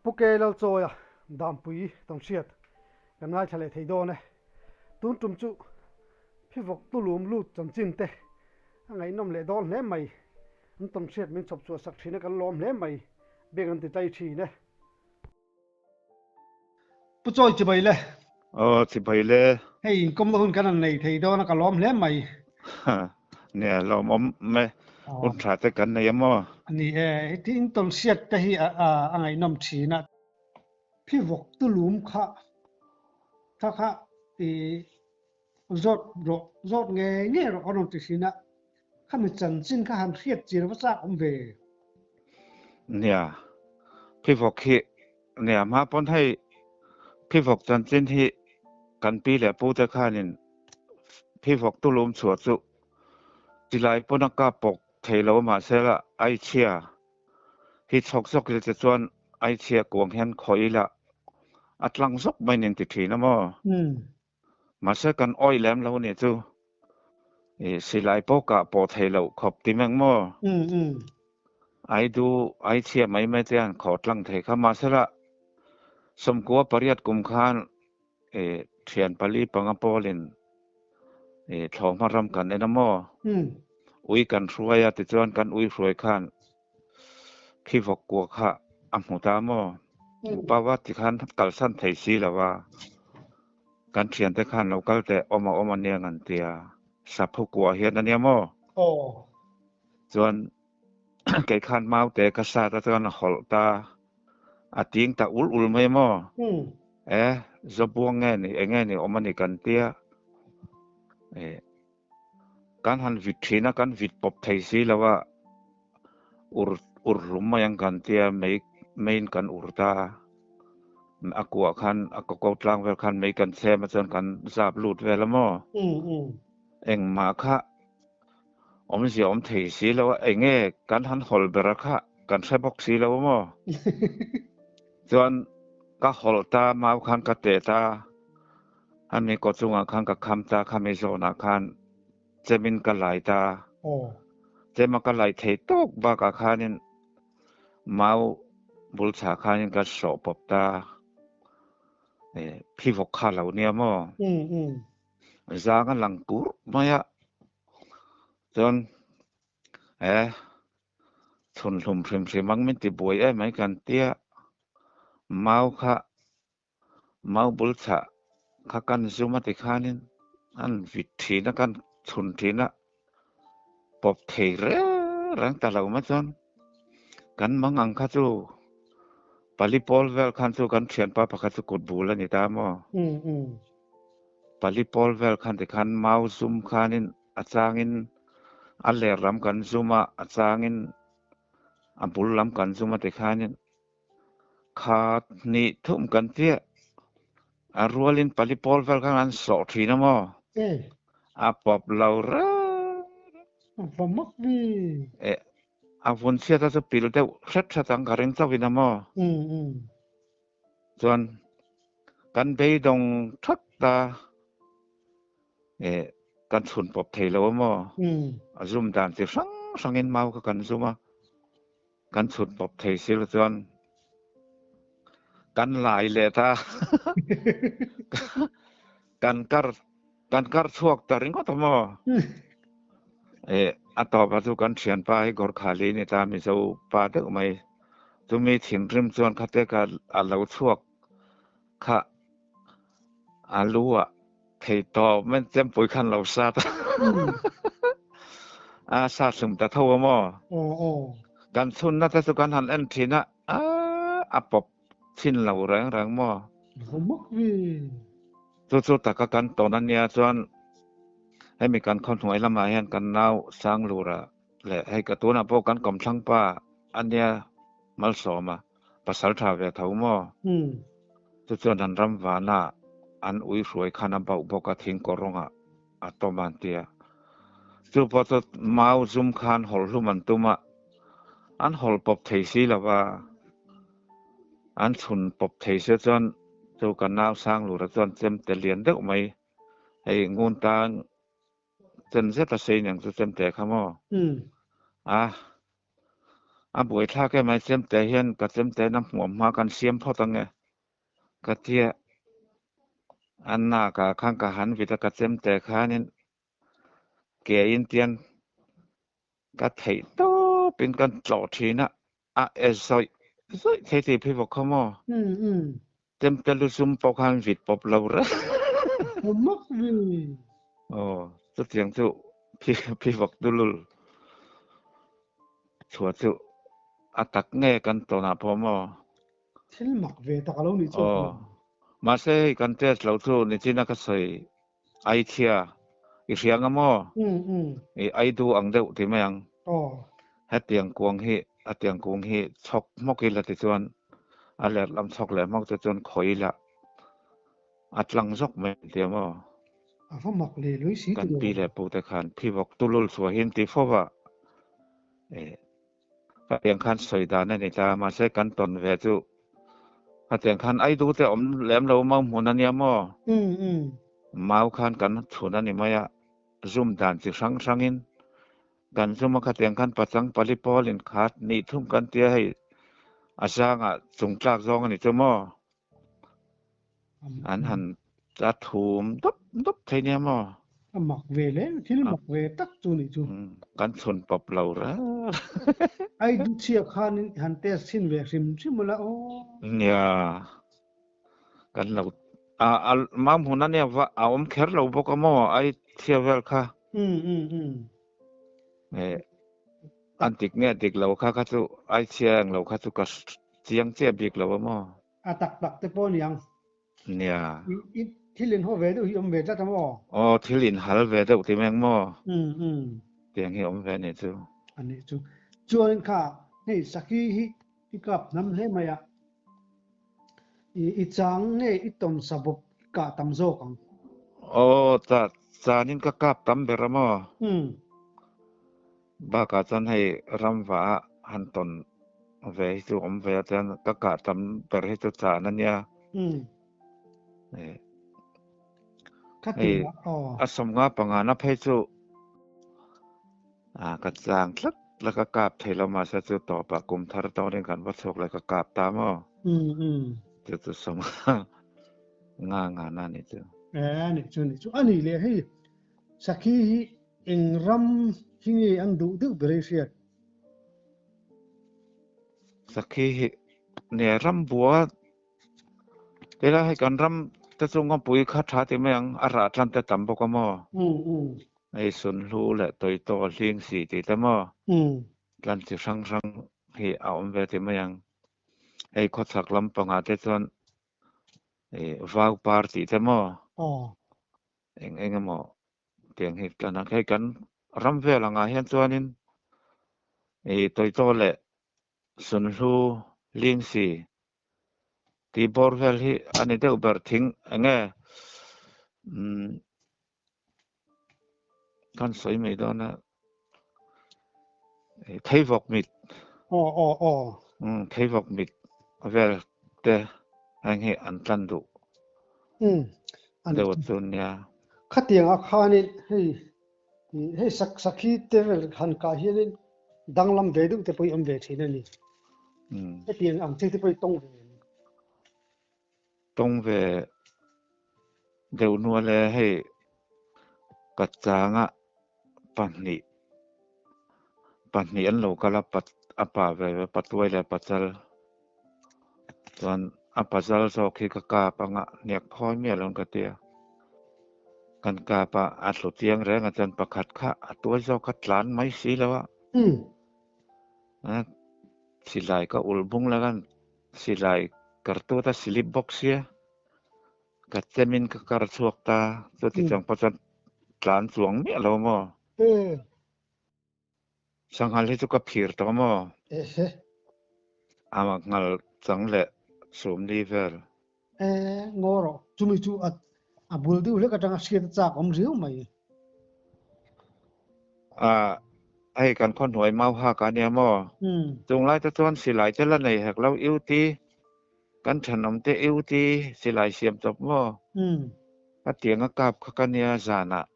Pu Ke Lalchawia Dampui Tawnhriat kan ngaithla leh thei dawn e. Tun tum chu Phivawk Tulum lut chanchin te a ngaihnawm leh dawn hle mai. An tawnhriat min chhawp chhuah sak thin a kan lawm hle mai. Beng an ti tlai thin e. Pu Chawi chibai le. Aw chibai le. Hei inkawmna hun kan han nei thei dawn a ka lawm hle mai. Nia lawmawm e. Hun tha te kan nei a maw? Ni e, heti intawn hriat te hi a ngaihnawm thin a. Phivawk tulum kha kha kha i zawt rawh, zawt ngei ngei rawh an rawn ti thin a. Khami chanchin kha han hriat chian va chak awm ve. Nia, phivawk hi nia hma pawn hei phivawk chanchin hi kan pi leh pu te khanin phivawk tulum chhuah chu Silai pawn a kap pawk thei lo mahse la Aichhia hi chhawk zawk ila che chuan Aichhia kuang hian khawih ila a tlang zawk mai nen ti thin a maw? Mahse kan awih lem lo nih chu i silai pawh kah pawh thei loh khawp ti mek maw? Aidu Aichhia mai mai te an khawh tlang thei kha mahse la 98 kum khan I thian pali panga pawlin i thlawhhma ram kan en a maw? Ui kan hruai a tichuan kan ui hruai khan khi vawk kua kha a hmu ta maw? Paua ti khan kalsan thei si lo a, kan thiante khan lo kal teh awm a awm a nia ngan tia, saphu kua hian a nia maw? Chuan kei khan maute ka sat a chuan a hawlh ta. A ting ta ul ul mai maw? E, Zawbuang nge ni, eng nge ni awm a ni kan tia. E, kan han vit thin a, kan vit pawp thei si lo a, ur ur hlum mai ang kan tia, mei meiin kan ur ta a. A kuah khan, a ko ko tlang vel khan mei kan chhem a chuan kan zap lut vel a maw? Engmah kha Awmzia awm thei si lo a, eng nge kan han hawl ber a kha kan hre bawk si lo maw? Chuan ka hawlh ta, mau khan ka teh ta, ami kaw chungah khan ka kham ta, khami zawnah khan chemin ka lai ta. Chema ka lai thei tawk bakah khanin mau bul chhah khanin ka sawh pawp ta, phivawk kha lo nia maw? Zang a lang kur mai a, chuan e chhun hlum hrim hrim ang min ti buai em mai kan tia, mau kha mau bul chhah kha kan zum a ti khanin an vit thin a kan chhun thin a, pawp thei reng reng ta lo mai chuan kan mang ang kha chu pali pawl vel khan chu kan thianpa pakhat chu kut bul a ni ta maw? Pali pawl vel khan tikhan mau zum khanin a changin a ler lam kan zum a, a changin a bul lam kan zum a tikhanin kha hnih thum kan chiah a rualin pali pawl vel khan an sawh thin a maw? A pawp lo reng. A va mak ve. E, a vun chhiat a chu pil deuh hret hret ang ka ring chauhin a maw? Chuan kan beidawng that ta e kan chhun pawp thei lo a maw? A zum dan chi hrang hrangin mau kha kan zum a, kan chhun pawp thei si lo chuan kan lai leh ta kan kar kan kar chhuak ta ringawt a maw? E a tawpah chu kan thianpa hi Gorkhali ni ta Mizo pa deuh mai. Chumi thinrim chuan khate kha a lo chhuak kha a lu ah thei tawp mai chempui khan lo sat a a sat hlum ta tho a maw? Kan chhunna te chu kan han en thin a, a pawp thin lo reng reng maw? Chu chu taka kan tawn a nia chuan hemi kan khawhnuai lamah hian kan nau Sanglura Leh hei ka tunah pawh kan kawmthlang pa a nia Malsawma pasal tha ve tho maw? Chu chuan an ram vana an ui hruai khan a bauh bawk a thingkaw rawngah a tawm a an ti a. Chu pawh chu mau zum khan hawlh hlum an tum a, an hawlh pawp thei si lo va, an chhun pawp thei sia chuan chu ka nau Sanglura chuan chemte lian deuh mai hei ngun tan Chem zet a sei neng chu chem teh kha maw? A. A buaithlak em ai chemte hian ka chemte na hmuam hma kan siam phawt ange ka tia a nak ah khan ka han vit a ka chemte khanin ke in tian ka theih tawp in kan tlawh thin a a e zawih zawih thei tih phei bawk kha maw chemte lu zum pawh khan vit pawp lo reng. Aw chutiang chu phivawk tulul chhuah chu a tak nge kan tawnah pawh maw? Thil mak ve tak a lo nih chu. Aw. Mahse hei kan test lo chu nichina ka sawi ai chhia i hria nga maw? I ai du ang deuh ti mai ang. Aw. Hetiang kuang hi a tiang kung hi chhawk hmawk ila tichuan a let lam chhawk leh hmawk te chuan khawi ila a tlang zawk mai tia maw? A va mak leh lui si Kan pi leh pu te khan phivawk tulul chhuah hi an ti fo va, eh khatiang khan sawi dan a ni ta, mahse kan tawn ve chu khatiang khan ai du te awm lem lo mau hmun a nia maw? Mau khan kan chhun a ni mai a, zum dan chi hrang hrangin kan zum a, khatiang khan pachang pali pawl in khat nih thum kan tia hei a zangah chung tlak zawng a ni chu maw? An han a thum dup dup thei nia maw? A mak ve le, thil mak ve tak chu nih chu. Kan chhun pawp lo reng. Ai du chhia khan in han test chhin ve hrim hrim ula aw. Nia, kan lo a a mam hun ania va a awm kher lo bawk a maw ai chhia vel kha. Eh an dik nge dik lo kha kha chu ai chhia ang lo kha chu ka chiang chiah bik lo a maw. A tak tak te pawh niang. Nia. I thil in haw ve deuh hi awm ve tlat a maw? Aw, thil in hal ve deuh ti meng maw? Tiang hi awm ve nih chu. A nih chu. Chuanin kha hei Saki hi i kap hnam hle mai a. I chang nge i tawn sa bawp i kah tam zawk ang? Aw, cha chanin ka kap tam ber a maw? Bakah chuan hei ramva ah han tawn ve hi chu awm ve a chuan ka kah tam ber hi chu chan a nia. Hei a sawmnga panga na phei chu a ka chang tlat la ka kap thei lo mahse chu tawpah kum thar tawnin kan va chhuak leh ka kap ta maw. Chu chu sawmnga nga nga na ni chu. E ni chu ni chu a ni leh hei Sakhi hi eng ram hi nge an duh deuh ber i hriat? Sakhi hi nge ram bua tila hei kan ram te chu ngawpui kha tha ti mai ang a rah tlan te tam bawk a maw? Hei sunhlu leh tawitaw hling si tih te maw? Tlan chi hrang hrang hi a awm ve ti mai ang. Hei khawchhak lampangah te chuan vau par tih te maw? Eng eng emaw tiang hi tlan a, hei kan ram vel angah hian chuanin ih tawitaw leh sunhlu lingsi tih bawr vel hi a ni deuh ber thing eng nge umm kan sawi mai dawn a ih theivawk mit aw aw aw umm theivawk mit vel te heng hi an tlan duh. Umm Deuh chu nia. Khatiang ah khanin hei hei sak sakhi te vel han kah hianin danglam ve deuh te pawh hi awm ve thin a ni. Hetiang ang chi te pawh hi tawng ve a ni. Tawng ve deuh hnual e hei ka changa pahnih pahnih an lo kal a a pa ve ve patuai leh pachal. Chuan a pazal zawk hi ka kap anga hniak phawi miah lo ka tia. Kan kap a, a hlu chiang reng a chuan pakhat kha a tuai zawk kha tlan mai si lo a. Silai ka ulh bung la khan silai kartut a silip bawk sia. Ka chemin ka kar chhuak ta, chuti chang pawh chuan tlan chuang miah lo maw? Sanghal hi chu ka phir tawh maw? Ehe. A ngal chang leh sumli vel. E, ngaw rawh. Chumi chu a a bul deuh hlek atanga hriat a chak awm riau mai. A, hei kan khaw hnuai mau hak a nia maw? Chung lai te chuan silai te la nei hek lo UT kan thenawm te UT silai siam chawp maw? Ka tiang a kap kha ka nia zanah.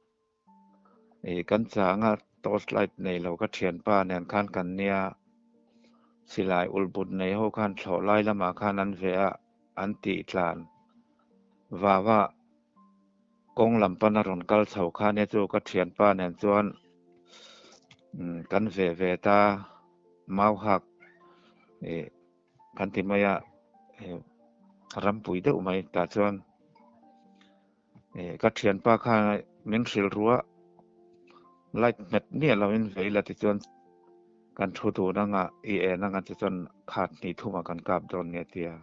Ih kan changa torch light nei lo ka thianpa nen khan kan nia. Silai ulhbut nei ho khan thlawh lai lamah khan an veh a, an tih tlan vau a. Kawng lam pana rawn kal chho kha nia chu ka thianpa nen chuan kan veh ve ta mau hak ih kan ti mai a, rampui deuh mai tah chuan ka thianpa khan min hrilh ru a, light nghet miah lovin vei la tichuan kan thu dun anga i en anga tichuan khat hnih thumah kan kap dawn nge tia.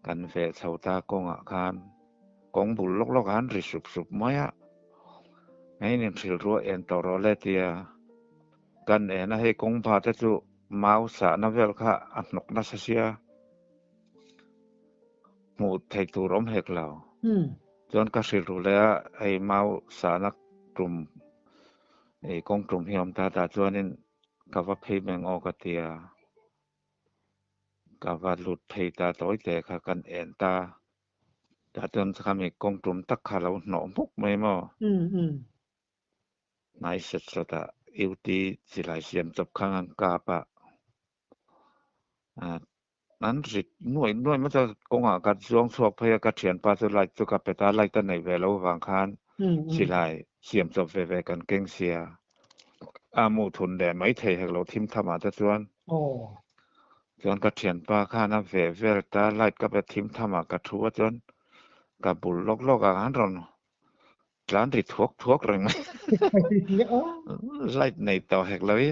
Kan veh chho ta kawngah khan kawng bul lawk lawk ah an ri sup sup mai a, hei in hrilh ruah en tawh rawh le tia kan en a, hei kawng bha te chu mau sahna vel kha a hnawk nasa sia, hmuh theih tur awm hek lo. Chuan ka hrilh ruh leh a, hei mau sahna tum kawng tum hi a awm ta tah chuanin ka va phei meng aw ka tia. Ka va lut phei ta tawi te kha kan en ta. Tah chuan khami kawng tum tak kha lo hnawh hmuk mai maw? Hnai set sawt ah UT chilai siam chawp kha an kap a. An rit nuaih nuaih mai chuan kawngah ka zuang chhuak phei a, ka thianpa chu light chu ka pet a, light a neih ve lo vang khan chilai siam chawp ve ve kan keng sia. A mu thun leh mai thei hek lo thim tham ah te chuan. Chuan ka thianpa khan a veh vel ta light ka pe thim tham ah ka thu a chuan ka bul lawk lawk ah khan rawn tlan ri thuak thuak reng mai. Light nei tawh hek lo i.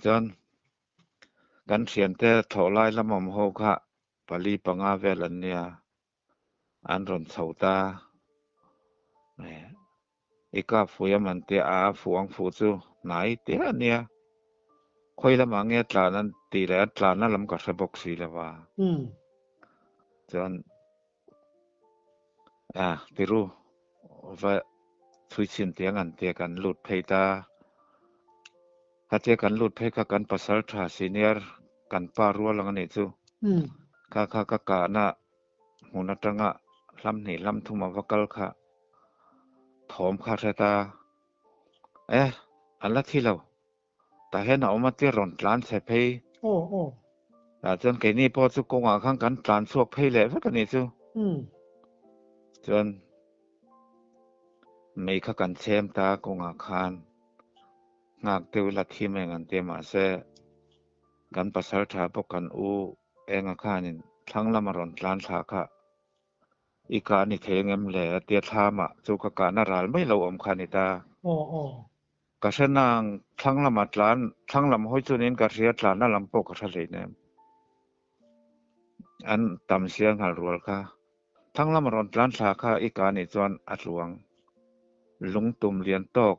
Chuan kan thiante thawh lai lam awm ho kha pali panga vel an nia. An rawn chho ta. I kap fui a man tia a fuh ang fuh chu hnai te a nia. Khawi lamah nge tlan an tih leh a tlanna lam ka hre bawk si lo va. Chuan a tiru va chhui chhin tiang an tia kan lut phei ta. Khatia kan lut phei kha kan pasal tha senior kan pa rual ang a nih chu. Kha kha ka kahna hmun atanga hlam hnih hlam thum a va kal kha thawm kha hre ta. E, an la thi lo. Tah hian a awm a tir rawn tlan chhe phei. Aw, aw. Tah chuan keini pawh chu kawngah khan kan tlan chhuak phei leh vek a nih chu. Chuan mei kha kan chhem ta kawngah khan nghak deuh ila thi mai ang an ti a mahse kan pasal tha bawk kan u Enga khanin thlang lama rawn tlan thla kha i kah a ni thei angem le a tia thlamah chu ka kahna ral mai lo awm kha a ni ta. Aw aw. Ka hre nang thlang lama tlan thlang lam hawi chunin ka hria tlanna lam pawh ka hre hleinem. An tam sia nghal rual kha. Thlang lama rawn tlan thla kha i kah nih chuan a tluang. Lungtum lian tawk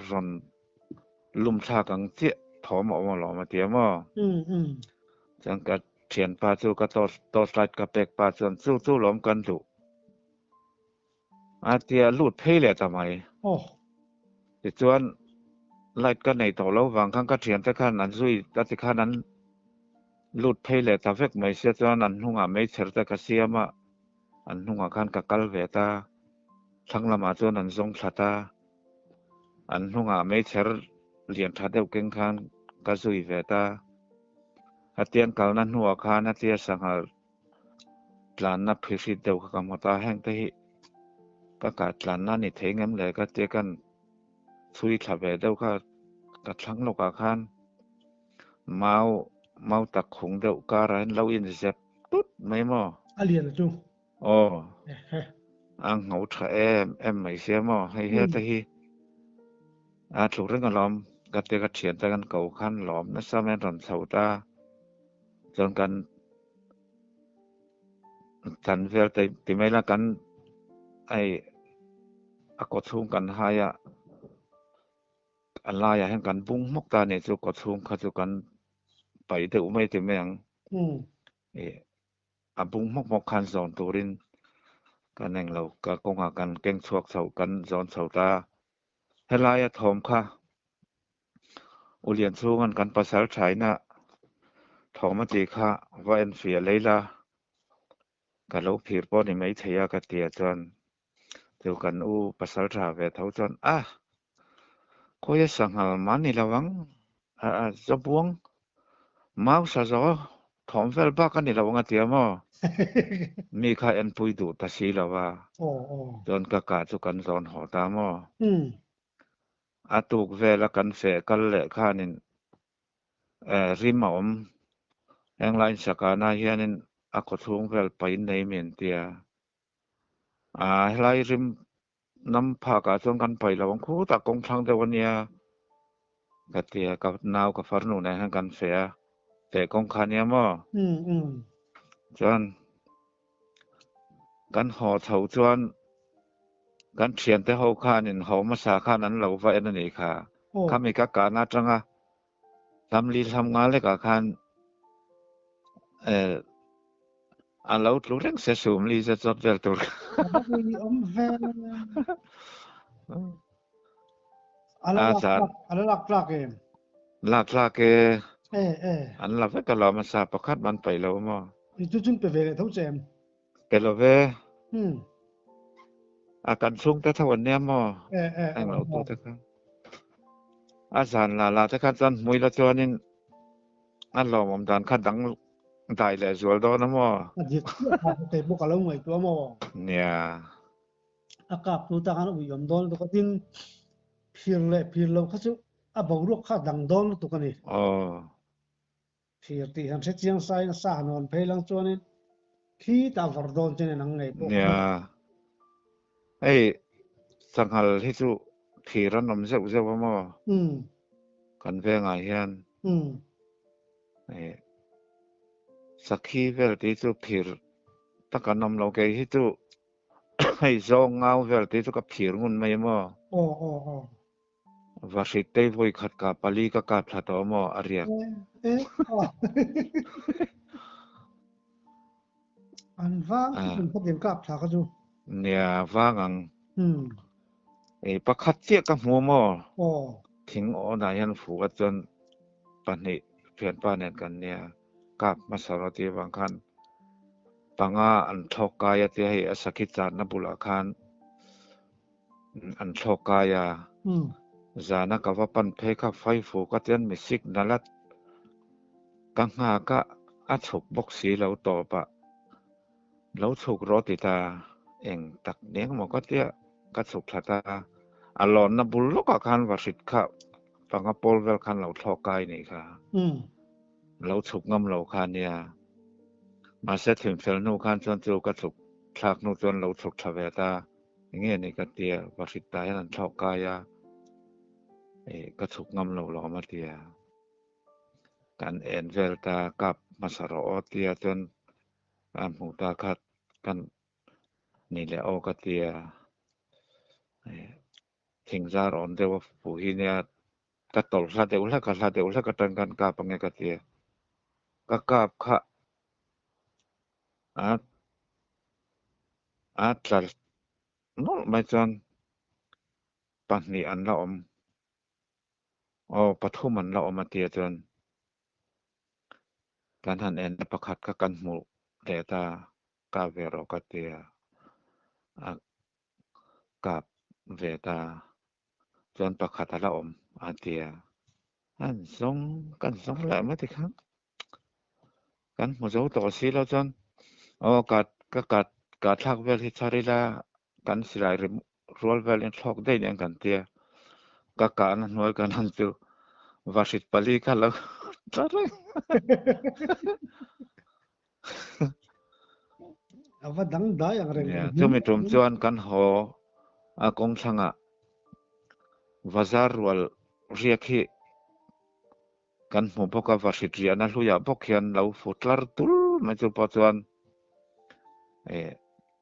rawn lum thlak ang chiah thawm a awm alawm a ti a maw? Chuan ka thianpa chu ka torch light ka pek pa chuan chu chu lawm kan duh a tia lut phei leh ta mai. Tichuan light ka nei tawh lo vang khan ka thiante khan an zui a ti khan an lut phei leh ta vek mai sia chuan an hnungah meichher te ka siam a, an hnungah khan ka kal ve ta, thlang lamah chuan an zawng thla ta. An hnungah meichher lian tha deuh keng khan ka zui ve ta. Hetiang kalna hnuah khan hetia sanghal tlanna phihrit deuh kha ka hmu ta. Heng te hi ka kah tlanna a ni thei ngem le ka tia kan chhui thla ve deuh kha ka thlang lawkah khan mau mau tak khung deuh karah hian lo inzep tut mai maw? A lian chu. Aw, a ngho tha em em mai sia maw, hei heta hi a thluk reng alawm, ka te ka thian te kan ko khan lawm nasa mai an rawn chho ta, chuan kan kan vel te ti mai la kan hei a kaw chhung kan hai a, a laiah hian kan bung hmawk ta a nih chu kaw chhung kha chu kan paih deuh mai ti mai ang. A bung hmawk hmawk khan zawn turin kan eng lo, ka kawngah kan keng chhuak chho, kan zawn chho ta. Helaia thawm kha U Lianchhunga'n kan pasal thaina thawm a tih kha va en fiah lei la, ka lo phir pawh ni maithei a ka ti a chuan chu kan u pasal tha ve tho chuan a, khawi a sanghal mah ni lo ang, a a zabuang. Mau sa zo thawm vel bak a ni lo ang a tia maw? Mi kha enpui duh ta si lo a, chuan ka kah chu kan zawn haw ta maw? A tuk vela kan feh kal leh khanin rim a awm. Heng lain sakana hianin a khawchhung vel pain nei min tia. A helai rim nam phakah chuan kan pai lo ang khutah kawng thlang deuh a nia ka ti a, ka nau ka farnu nen hian kan feh a, feh kawng kha nia maw? Chuan kan haw chho chuan kan thiante ho khanin haw hmasa khan an lo va en a nih kha. Khami ka kahna atanga hlamli hlam nga lekah khan eh A lo tlu reng se sum li zet zawt vel tur. Awm ve. A la lak tlak, a la lak tlak em? Lak tlak e. E e. An la vek alawm a sa pakhat man paih lo maw? I chu chun pe ve leh tho che em? Pe lo ve. Hmm. A kan chhungte tho an nia maw? E e. Eng lo tu te kha. A zan la la te kha chuan hmui la chuanin A lawmawm dan kha dang dai leh zual dawn a maw? A dik chiah kha kei pawh ka lo ngaihtuah maw? Nia. A kap tu ta khan a uiawm dawn lutuk a, tin phir leh phir lo kha chu a boruak kha a dang dawn lutuk a ni. Aw. Phir tih han hre chiang sa in a sa han hawn phei lang chuanin khi ta var dawn chuan in ang ngei pawh. Nia. Hei sanghal hi chu phir an awm zeuh zeuh a maw? Umm. Kan vengah hian sakhi vel tih chu phir tak an awm lo kei hi chu hei zawng ngau vel tih chu ka phir ngun mai maw. Aw aw aw. Vahrit tei vawi khat ka pali ka kap thla tawh maw a riak. An vang an khat in kap thla kha chu. Nia vang ang. Ei pakhat chiah ka hmu maw? Aw. Thing awnah hian fu a chuan pahnih thianpa nen kan nia kap hmasa rawh tih avang khan panga an thlawk kai a tia hei a sakhi channa bulah khan an thlawk kai a. Zana ka va pan phei kha fai fu ka tian mi signal a ka nghak a a chhuk bawk si lo tawp a. Lo chhuk rawh ti ta, eng tak eng maw ka tia ka chhuk thla ta. A lawnna bul lawkah khan va hrit kha panga pawl vel khan lo thlawk kai nih kha. Lo chhuk ngam lo kha nia. Mahse thimfel hnu khan chuan chu ka chhuk thlak hnu chuan lo chhuk thla ve ta. Enge ni ka tia va hrit ta hian an thlawk kai a, ka chhuk ngam lo lawm a tia. Kan en vel ta kap hmasa rawh aw tia chuan a hmuh ta kha kan ni leh aw ka tia thingzar awm deuh a fuh hi nia ka tawlh hla deuh hlek a hla deuh hlek atang khan kap ange ka tia ka kap kha a a tla nawlh mai chuan pahnih an la awm. Aw pathum an la awm a tia chuan kan han en a pakhat kha kan hmuh leh ta kap ve rawh ka tia a kap ve ta chuan pakhat a la awm a tia an zawng kan zawng leh mai tikhan kan hmu zo tawh si lo chuan aw ka ka ka ka thlak vel hi chhar ila kan silai rim rual vel in thlawk daih nen kan tia ka kahna hnuai kan han chu vahrit pali kha lo tla reng. A va dang dai ang reng. Yeah, chumi tum chuan kan haw a kawng thlangah vazar rual riak hi kan hmu bawk a, vahrit riahna hluiah bawk hian lo fu tlar tul mai chu pawh chuan eh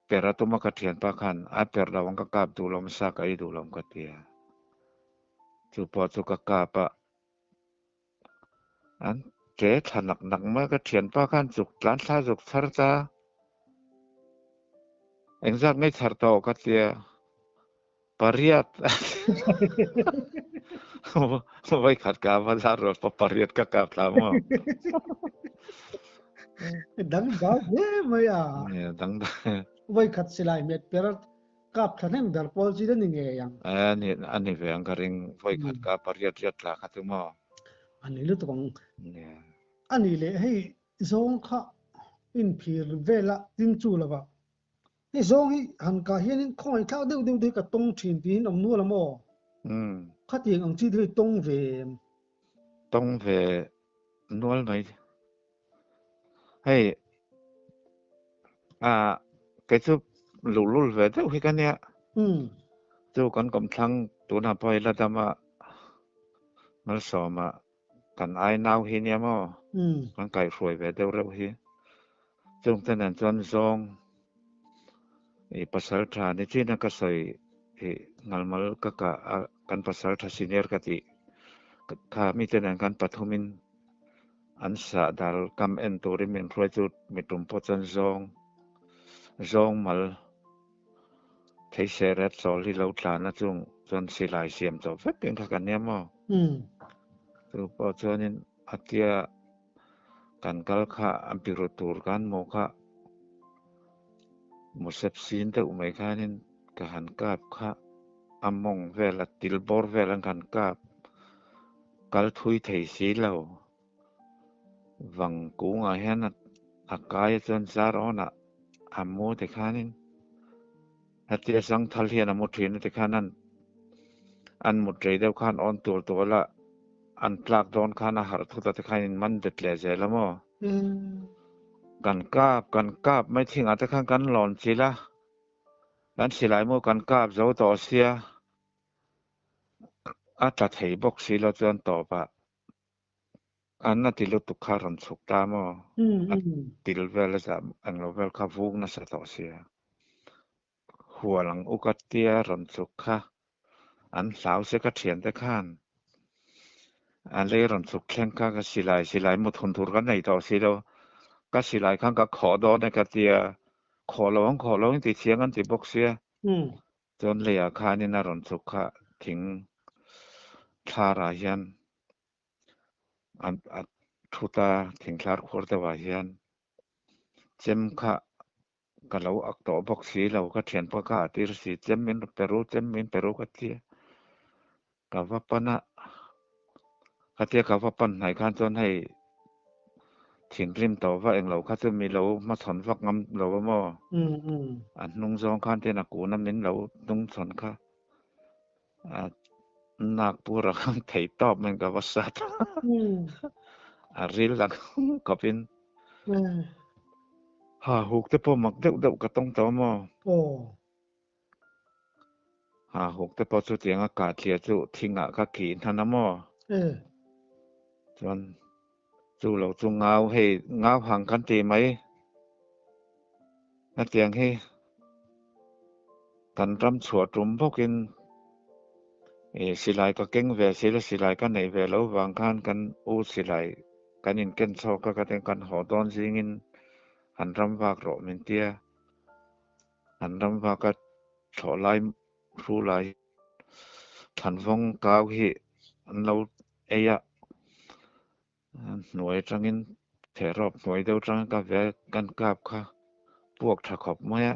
per a tuma ka thianpa khan a per lo ang ka kap duh lo hmasa ka ei duh lo ka ti a, chu pawh chu ka kap a, an che thla nak nak mai ka thianpa khan chuk tlan thla zuk chhar ta engzat ngei chhar tawh ka ti a. Pariat Voi khat ka va zar rawt pa pariat ka kap thla maw. Dang dai hle mai a. Yeah, dang dai. Voi khat silai met per kap thla hnem ber pawl chi ni ngei ang. Ani ani ve ang ka ring voi khat ka pariat riat tla kha chu maw. Ani lutuk ang. Yeah. A nih leh hei zawng kha inphir vela tin chu lova hei zawng hi han kah hianin khawngaihthlak deuh deuh te hi ka tawng thin tiin awm nual a maw? Khatiang ang chi te hi tawng ve em? Tawng ve nual mai. Hei ah kei chu luhlul ve deuh hi ka nia. Chu kan kawmthlang tunah pawh i la dam a, Malsawma Kan ai nau hi nia maw? Kan kaihhruai ve deuh reuh hi. Chungte nen chuan zawng i pasal tha ni chin a ka sawi i ngalmal ka kah a kan pasal tha senior ka tih kha mite nen khan pathumin an sah dal kam en turin min hruai chu mi tum pawh chuan zawng zawng mal Theise ret sawl hi lo tlan a chung chuan silai siam chawp vek in kha kan nia maw? Chu pawh chuanin a tia kan kal kha a biru tur kan hmuh kha musep sin deuh mai khanin ka han kap kha a mawng vel a til bawr vel an han kap kal thui thei si lo vang kungah hian a kai a chuan zar awnah a mu tikhanin hetia zangthal hian a mu thin a tikhan an an mut rei deuh khan awn tur tual a an tlak dawn khan a harh thut a tikhan in man bet leh zel a maw kan kap kan kap mai thingah te khan kan lawn chilh a kan silai mu kan kap zo tawh sia a tla thei bawk si lo chuan tawpah An a ti lutuk kha rawn chhuk ta maw? A til vel a zah englo vel kha vung nasa tawh sia. Hual ang uk a tia rawn chhuk kha an hlau se ka thiante khan a lei rawn chhuk thleng kha ka silai silai mu thun tur ka nei tawh si lo. Ka silai khan ka khawh dawn e ka tia khawh lo ang khawh lo ang ti chiang an ti bawk sia. Chuan leiah khanin a rawn chhuk kha thing thlarah hian a thut a thingthlar khuar deuhah hian chem kha ka lo ak tawh bawk si lo ka thianpa kha a tir si chem min pe ru chem min pe ru ka ti a ka va pan a khatia ka va pan hnai khan chuan hei thinrim tawh va englo kha chu mi lo hmachhawn vak ngam lo a maw a hnung zawng khan ten a kun a min lo hnungchhawn kha. Nagpur a khan thei tawp mai ka va sat a ril ang khawp in ha huk te pawh mak deuh deuh ka tawng tawh maw ha huk te pawh chutiang a kah thliah chu thing ah ka kih hnan a maw chuan chu lo chu ngau hei ngau hang kan ti mai hetiang hi. Kan ram chhuah tum bawkin ih silai ka keng ve sila silai ka neih ve loh vang khan kan u silai kan inken chhawk a ka ti kan haw dawn zingin han ram vak rawh min tia han ram vak a thlawh lai hru lai thlanvawng kau hi an lo ei a hnuai atangin therawp hnuai deuh atangin ka ve kan kap kha puak tha khawp mai a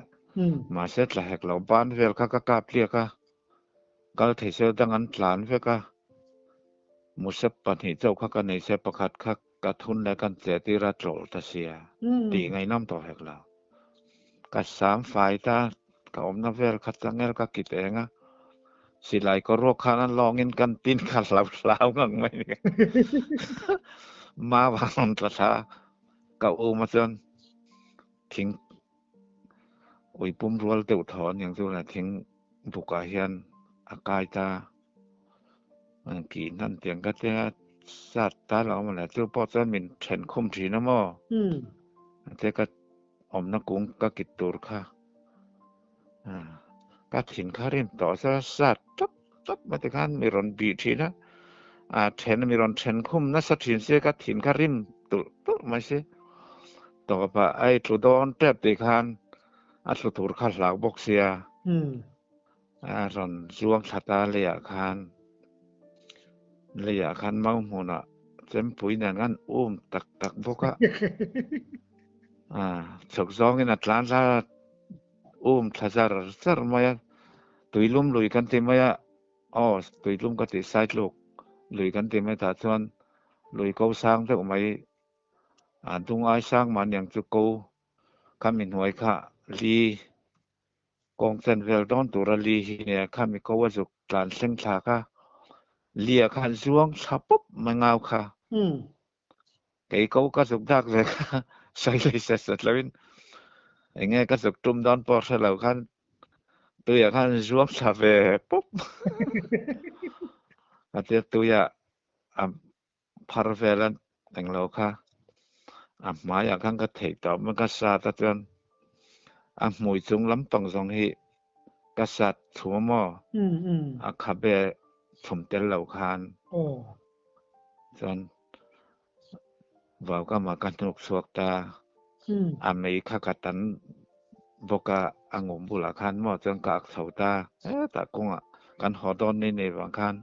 mahse tla hek lo ban vel kha ka kap tliak a kal thei se dang an tlan vek a musep pahnih chauh kha ka nei se pakhat kha ka thun leh kan che tir a tlawlh ta sia tih ngaihnawm tawh hek lo ka sam fai ta ka awmna vel kha changel ka kit eng a silai ka ruak khan an lawngin kan tin kha hlau hlau ngang mai ni ma vang rawn tla thla ka um a chuan thing ui pum rual deuh thaw aniang chu le thing bukah hian a kai ta kih hnan tiang ka tia sat ta lo mawle chu pawh chuan min then khum thin a maw te ka awmna kung ka kit tur kha ka thin kha rim tawh sa sat tawp tawp mai te khan mi rawn bih thin a a then mi rawn then khum nasa thin se ka thin kha rim tulh tulh mai se tawp a ai tlu dawn tep tih khan a tlu tur kha hlau bawk sia a rawn zuang thla ta leiah khan leiah khan mau hmunah chempui nen khan um tak tak bawk a a chhuk zawngin a tlan thla um thla zar zar mai a tuilum lui kan ti mai a aw tuilum ka tih saitluk lui kan ti mai tah chuan lui ko sang deuh mai. A dung ai sang mah aniang chu ko khami hnuai kha li kawng chen vel dawn tura li hi nia khami ko a zuk tlan thleng thla kha li ah khan zuang thla pawp mai ngau kha. Kei ko ka zuk dak ve kha sawi lei set set lo in enge ka zuk tum dawn pawh hre lo khan tuiah khan zuang thla ve pawp a tia tuiah a phar vel a englo kha a hmaiah khan ka theih tawp mai ka sat a chuan a hmui chung lampang zawng hi ka sat thum a maw a khabe thum tel lo khan chuan vau ka mah ka hnuk chhuak ta a mei kha ka tan bawk a a ngum bulah khan maw chuan ka ak chho ta hetah kawngah kan haw dawn ni nei vang khan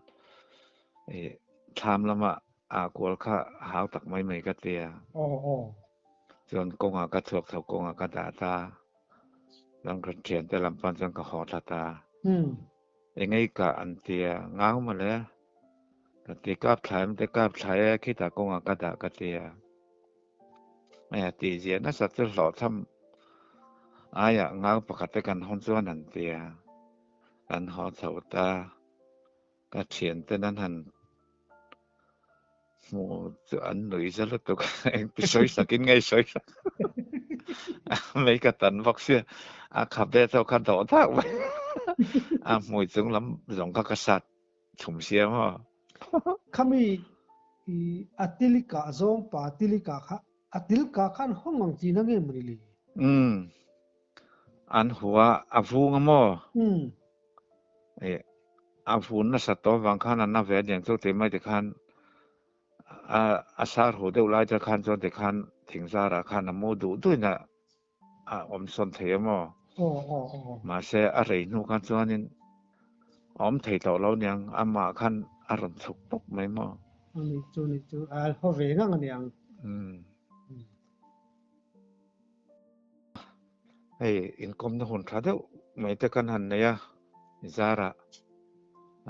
ih thlam lama ah kual kha hau tak mai mai ka ti a. Chuan kawngah ka chhuak chho kawngah ka dah ta. Chuan ka thiante lam pawn chuan ka haw thla ta. Engei kah an ti a, ngau mawle. Ka ti kap thlai em te kap thlai e khitah kawngah ka dah ka ti a. Hei a tih ziah nasa chu hlawhchham aiah ngau pakhat te kan hawn chuan an ti a. Kan haw chho ta. Ka thianten an han hmuh chu an nui za lutuk a, engti sawi sakin nge sawi sak mai ka tan bawk sia, a khabe chu kha dawh dak mai a hmui chung lam zawng kha ka sat chhum sia maw. Khami i a tilika zawng pa tilika kha a tilka khan hawng ang tihna nge mawni le? Umm an hua a vung a maw? Umm. Eh a vun nasa tawh avang khan a na ve aniang chu tih mai tikhan a a sar huh deuh lai te khan chuan tikhan thing zarah khan a mu duh duhin a a awm sawn thei a maw? Mahse a rei hnu khan chuanin a awm thei tawh lo aniang amah khan a rawn chhuk tawp mai maw? Ani chu ni chu a haw ve ngang aniang. Umm. Hei inkawmna hun tha deuh mai te kan han nei a, zarah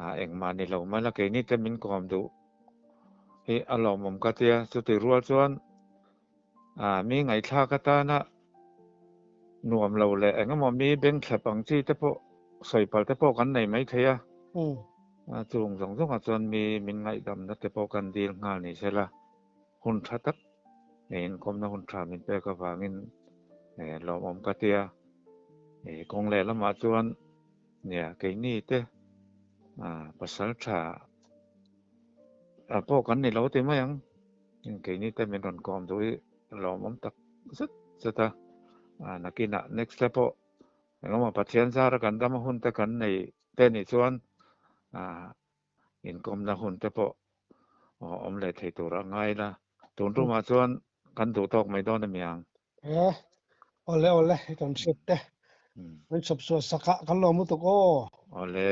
ah engmah ni lo mai la keini te min kawm duh hi a lawmawm ka tia, chuti rual chuan ah mi ngaihthlak atana nuam lo leh engemaw mi beng thlep ang chi te pawh sawi palh te pawh kan nei mai thei a, chung zawng zawngah chuan mi min ngaihdamna te pawh kan dil nghal ni se la. Hun tha tak nei inkawmna hun tha min pek avangin lawmawm ka tia. Kawng leh lamah chuan nia keini te pasal tha pawh kan ni lo ti mai ang. Keini te min rawn kawm duh hi lawmawm tak zet zet a. Nakinah next te pawh engemaw Pathian zara kan dam hun te kan nei te nih chuan Inkawmna hun te pawh awm leh thei tur a ngai la. Tun tumah chuan kan duh tawk mai dawn a mi ang. E, awle awle i kan hriat te. Min chhawp chhuah sak a, kan lawm lutuk aw. Awle.